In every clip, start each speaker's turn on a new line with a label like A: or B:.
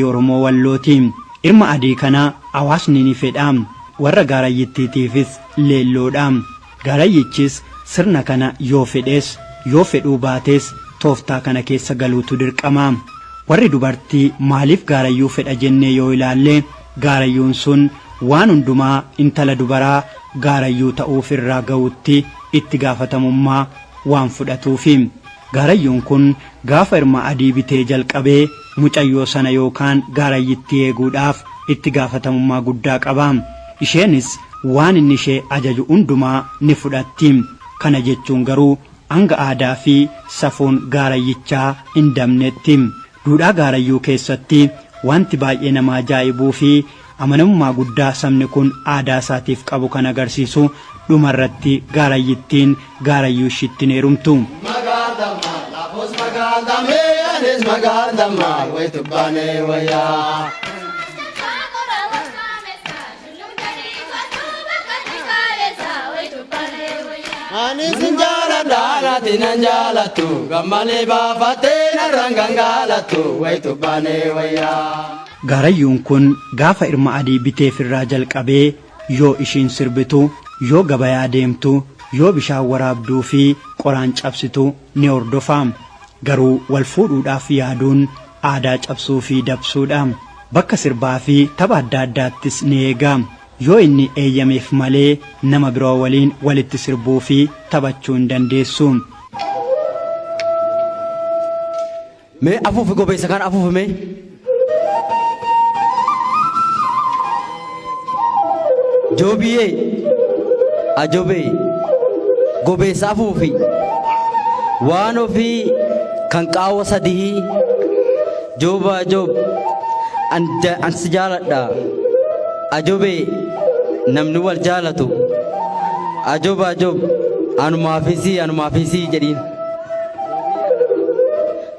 A: Oromoo Wallooti. Irma adii kana hawaasni ni fedha. Warra gaarayyittiitiifis leelloodha. Gaarayyichis sirna kana yoo fedhes yoo fedhuu baates tooftaa kana keessa galuutu dirqama. Warri dubartii maaliif gaarayyuu fedha jennee yoo ilaalle, gaarayyuun sun waan hundumaa intala dubaraa gaarayyuu ta'uuf irraa ga'utti itti gaafatamummaa waan fudhatuufi. Gaarayyuun kun gaafa irma adii bitee jalqabee mucayyoo sana yookaan gaarayyittii eeguudhaaf itti gaafatamummaa guddaa qaba. Isheenis waan inni ishee ajaju hundumaa ni fudhatti. Kana jechuun garuu hanga aadaa fi safuun gaarayyichaa hin dabnetti. Duudhaa gaarayyuu keessatti wanti baay'ee nama ajaa'ibuu fi amanamummaa guddaa sabni kun aadaa isaatiif qabu kan agarsiisu dhuma irratti gaarayyittiin gaarayyuu ishiitti hin heerumtu.
B: Magaal dammaa laafos magaal dammee anis magaal dammaa wayitu baanee wayyaa. Ani sin jaaladha ati nan jaalattu gammalee baafattee narraan gangaalattu wayitu baanee wayyaa.
A: Gaarayyuun kun gaafa irma adii biteef irraa jalqabee yoo ishiin sirbitu, yoo gabayaa deemtu, yoo bishaan waraabduu fi qoraan cabsitu ni hordofa. Garuu wal fuudhuudhaaf yaaduun aadaa cabsuu fi dabsuudha. Bakka sirbaa fi tapha adda addaattis ni eega. Yoo inni eeyyameef malee nama biroo waliin walitti sirbuu fi taphachuu hin dandeessu.
C: Mee afuufi gobeessa kana afuufi mee. Joobiyee ajobee gobeessa afuufi waan ofii kan qaawwa sadihii jooba ajoob an si jaaladha ajobee namni wal jaalatu ajoba ajob anumaafisii anumaafisii jedhiin.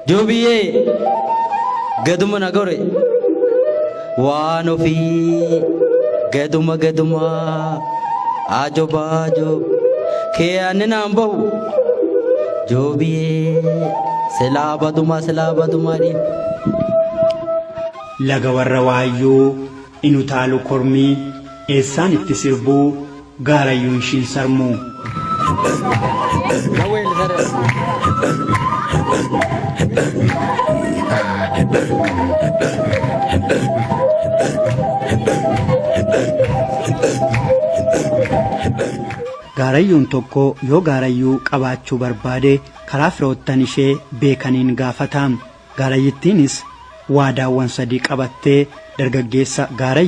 C: Joobiyee gaduma na gore waan ofii gaduma gaduma ajoba ajob kee aanni naan bahu joobiyee silaa baduma silaa baduma dhiin.
A: Laga warra waayyuu in utaalu kormii eessaan itti sirbuu gaarayyuu ishiin sarmu. Gaarayyuun tokko yoo gaarayyuu qabaachuu barbaade karaa firoottan ishee beekaniin gaafata. Gaarayyittiinis waadaawwan sadii qabattee dargaggeessa gaarayyuu.